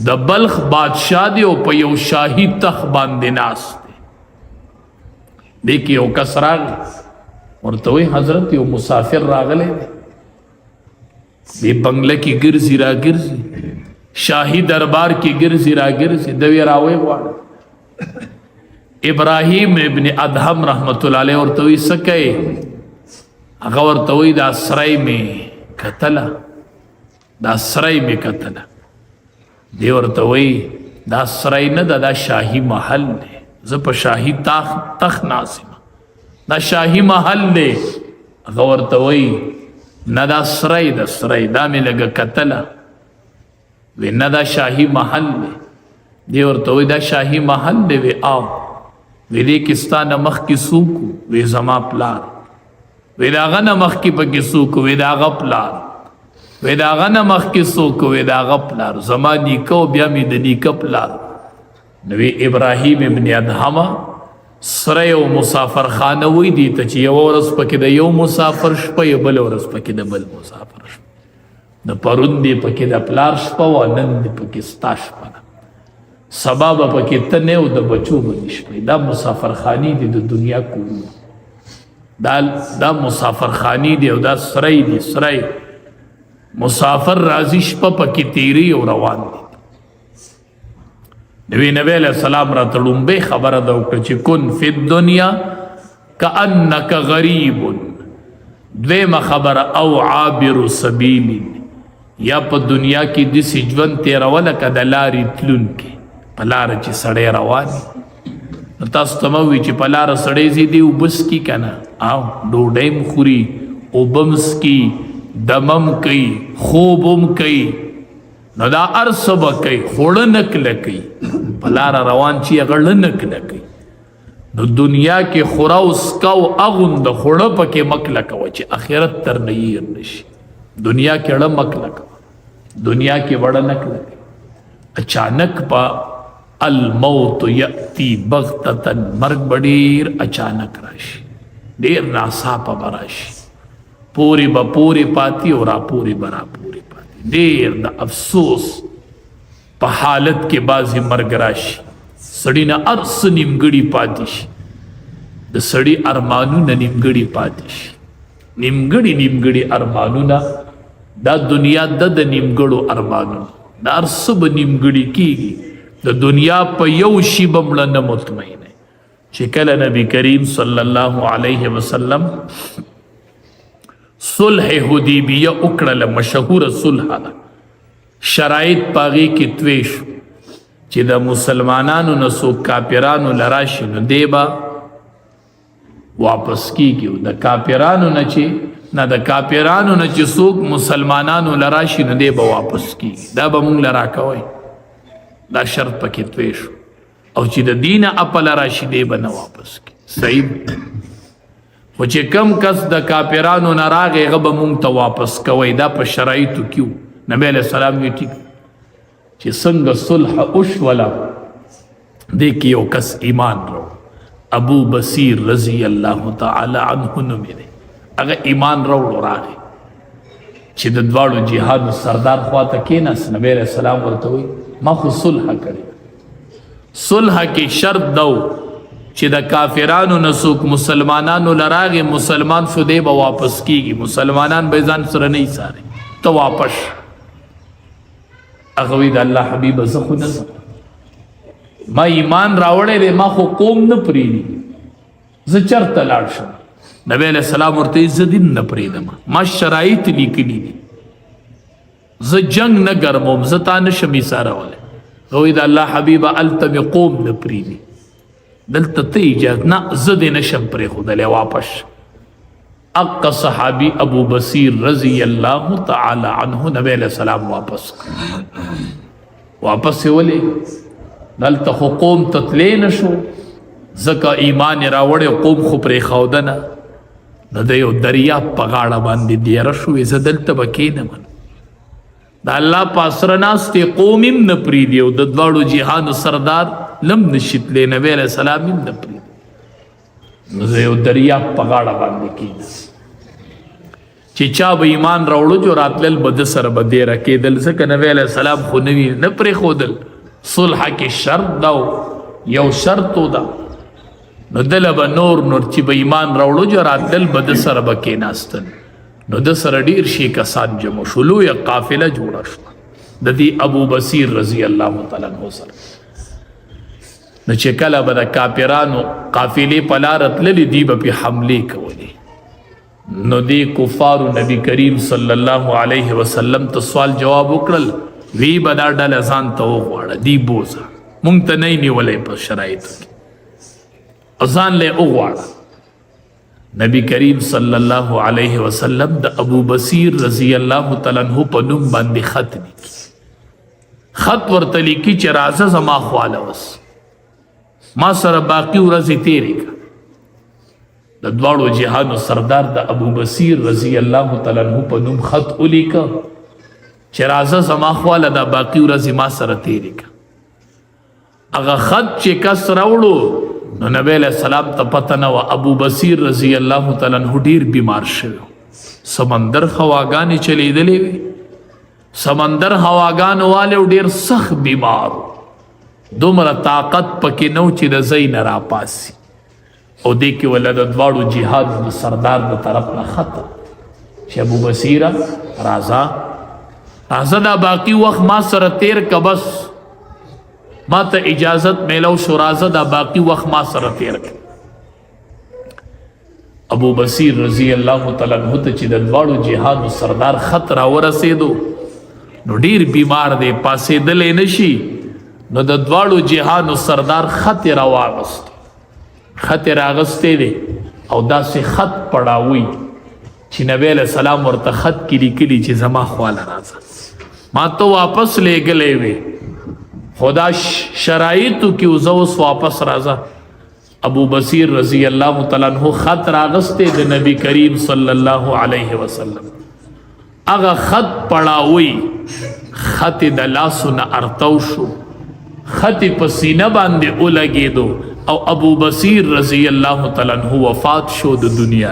د بلخ بادشاہ دی او په یو شاهي تخت باندې ناست دی. دې کې یو کس راغی، ورته وایي حضرت یو مسافر راغلی دی، دې بنگله کې ګرځي را ګرځي، شاهي دربار کې ګرځي را ګرځي، دوی راوي غواړي. ابراهیم ابن ادهم رحمت الله علیه ورته وی سکه، هغه ورته وی دا سرای می کتله، دا سرای می کتله. دی ورته وی دا سرای نه ده، دا شاهي محل دی، زه په شاهي تخت ناست یم، دا شاهي محل دی. هغه ورته وی نه دا سرای ده، سرای دا مې لږه کتله. وی نه دا شاهي محل دی. دی ورته وی دا شاهي محل دی. وی آو. وی دې کې ستا نه مخکې څوک؟ وی زما پلار. وی د هغه نه مخکې پکې څوک؟ وی د هغه پلار. وی د هغه نه مخکې څوک؟ وی د هغه پلار، زما نیکه او بیا مې د نیکه پلار. نو وی ابراهیم ابن ادهم سره یو مسافرخانه وی دی ته چې یوه ورځ پکې د یو مسافر شپه، یو بله ورځ پکې د بل مسافر شپه. د پرون دی پکې د پلار شپه وه، نن دی پکې ستا شپه ده، سبا به پکې ته نه او د بچو به دي شپه. دا مسافرخانې دي د دنیا کورونه، دا مسافرخانې دي او دا سرای دي، سرای مسافر راځي شپه پکې تیری او روان دي. نبی نبی علیہ السلام را ته ړومبۍ خبره ده وکړه چې کن فی الدنیا کأنک غریب. دویمه خبره او عابر سبیل، یا په دنیا کې داسې ژوند تېروه لکه د لارې تلونکی، په لاره چې سړی روان وي. نو تاسو ته مه وي چې په لاره سړی ځي دی اوبه څکي که نه، او ډوډۍ هم خوري، اوبه هم څکي، دمه هم کوي، خوب هم کوي، نو دا هر څه به کوي، خو ړه نه کلکوي. په لاره روان چې هغه ړه نه کلکوي. نو دنیا کې خوره او سکه او اغوند خوړه پکې مه کلکوه چې اخرت تر نه هېر نه شي. دنیا کې ړه مه کلکوه، دنیا کې وړه نه کلکوي. اچانک په الموت یأتی بغتة، مرګ به ډېر اچانک راشي، ډېر ناڅاپه به راشي، پورې به پورې پاتې او راپورې به راپورې پاتې. ډېر د افسوس په حالت کې بعضې مرګ راشي، سړي نه هر څه نیمګړي پاتې شي، د سړي ارمانونه نیمګړي پاتې شي، نیمګړي نیمګړي ارمانونه. دا دنیا د نیمګړو ارمانونو، دا هر څه به نیمګړي کېږي. د دنیا په یو شي به مړه نه مطمئن. چې کله نبی کریم صلی الله علیه وسلم صلح حدیبیه وکړله، مشهوره صلح ده، شرایط پاغې کې توی شو چې د مسلمانانو نه څوک کافرانو له راشي نو دی به واپس کیږي، د کافرانو نه چې نه د کافرانو نه چې څوک مسلمانانو له راشي نو دی به واپس کیږي، دا به مونږ له راکوي. دا شرط پکې توی شو. او چې د دین خپل راشي دی به نه واپس کی. صحیح. خو چې کم کس د کافرانو نه راغی هغه به مونږ ته واپس کوي، دا په شرایطو کې وو. نبی علیه السلام وی ټیک چې څنګه صلح وشوله، دې کې یو کس ایمان راوړ، ابو بصیر رضی الله تعالی عنه نومې دی، هغه ایمان راوړو، راغی چې د دواړو جهادو سردار خواته کېناست. نبی علیه السلام ورته وایي ما خو صلح کړې، صلح کې شرط دو چې د کافرانو نه څوک مسلمانانو لراغې مسلمان شو دی به واپس کیږي، مسلمانان به ځان سره نه ایساري، ته واپس. هغه وایي د الله حبیبه زه خو نه ځم، ما ایمان راوړی دی، ما خو قوم نه پرېږدي، زه چرته لاړ شم؟ نبی علیہ السلام ورته زه دین نه پرېږدم، ما شرایط لیکلي دي، زه جنگ نه ګرموم، زه تا نه شم ایسارولی. هغه وایي د الله حبیبه هلته مې قوم نه پرېږدي، دلته ته اجازه نه، زه دې نه شم پرېښودلی، واپس. اقا صحابي ابو بصیر رضی الله تعالی عنه نبی علیہ السلام واپس واپس یې ولې دلته خو قوم ته تللی نه شو، ځکه ایمان یې راوړی، قوم خو پرېښوده نه. نو د یو دریاب په غاړه باندې دیره شو، زه دلته به کښېنم، د الله په اسره ناست دی، قوم هم نه پرېږدي او د دواړو جهانو سردار لم نه شي تللی، نبی علیه السلام هم نه پرېږدي. نو زه یو دریاب په غاړه باندې کښېناست. چې چا به ایمان راوړو جو راتلل به د سره به دیره کېدل، ځکه نبی علیه السلام خو نوي نه پرېښودل. صلح کې شرط دا یو شرط دا، نو دله به نور نور چې به ایمان راوړو جو راتلل به د سره به کېناستل. نو د سره ډیر شي کسان جمع شو، لویه قافله جوړه شوه د دې ابو بصیر رضی الله تعالی عنہ سره. نو چې کله به د کافرانو قافلې په لاره تللې، دوی به پرې حملې کولې. نو دی کفارو نبی کریم صلی الله علیه وسلم ته سوال جواب وکړل، وی به دا ډله ځان ته وغواړه، دی بوزه مونږ ته نه نیولې په شرایطو کې، ځان له وغواړه. نبی کریم صلی الله علیه وسلم د ابو بصیر رضی الله تعالی عنہ په نوم باندې خط لیکي، خط ورته لیکي چې راځه زما خواله، وس ما سره باقی ورځې تیرې کړه. د دواړو جهانو سردار د ابو بصیر رضی الله تعالی عنہ په نوم خط ولیکه چې راځه زما خواله، دا باقی ورځې ما سره تیرې کړه. هغه خط چې کس راوړو نو نبی علیہ السلام ته پته نه وه، ابو بصیر رضی الله تعالی عنہ ډیر بیمار شوی، سمندر خواګانې چلیدلې وې، سمندر هواګانو والے ډیر سخت بیمار، دومره طاقت پکې نو چې د ځای نه راپاسي. او دې کې ولا د دواړو جهاد د سردار د طرف نه خط چې ابو بصیره راځه راځه، دا باقی وخت ما سره تیر که، بس ما ته اجازت میلو شو، راځه دا باقی وخت ما سره تیر که. ابو بصیر رضی الله تعالی عنہ ته چې د دواړو جهادو سردار خط را ورسېدو، نو ډیر بیمار دی، پاسېدلی نشي. نو د دواړو جهانو سردار خط را واغست، خط راغستې دی او داسې خط پړاوي چې نبی علیہ السلام ورته خط کې لیکلي چې زما خواله راځه، ما ته واپس لېږلی وي، خدا شرایطو کې زه اوس واپس راځه. ابو بصیر رضی الله تعالی عنہ خط راغسته د نبی کریم صلی الله علیه وسلم، هغه خط پړاوي، خط د لاسو نه ارتو شو، خط په سینه باندې ولګېدو او ابو بصیر رضی الله تعالی عنہ وفات شو د دنیا.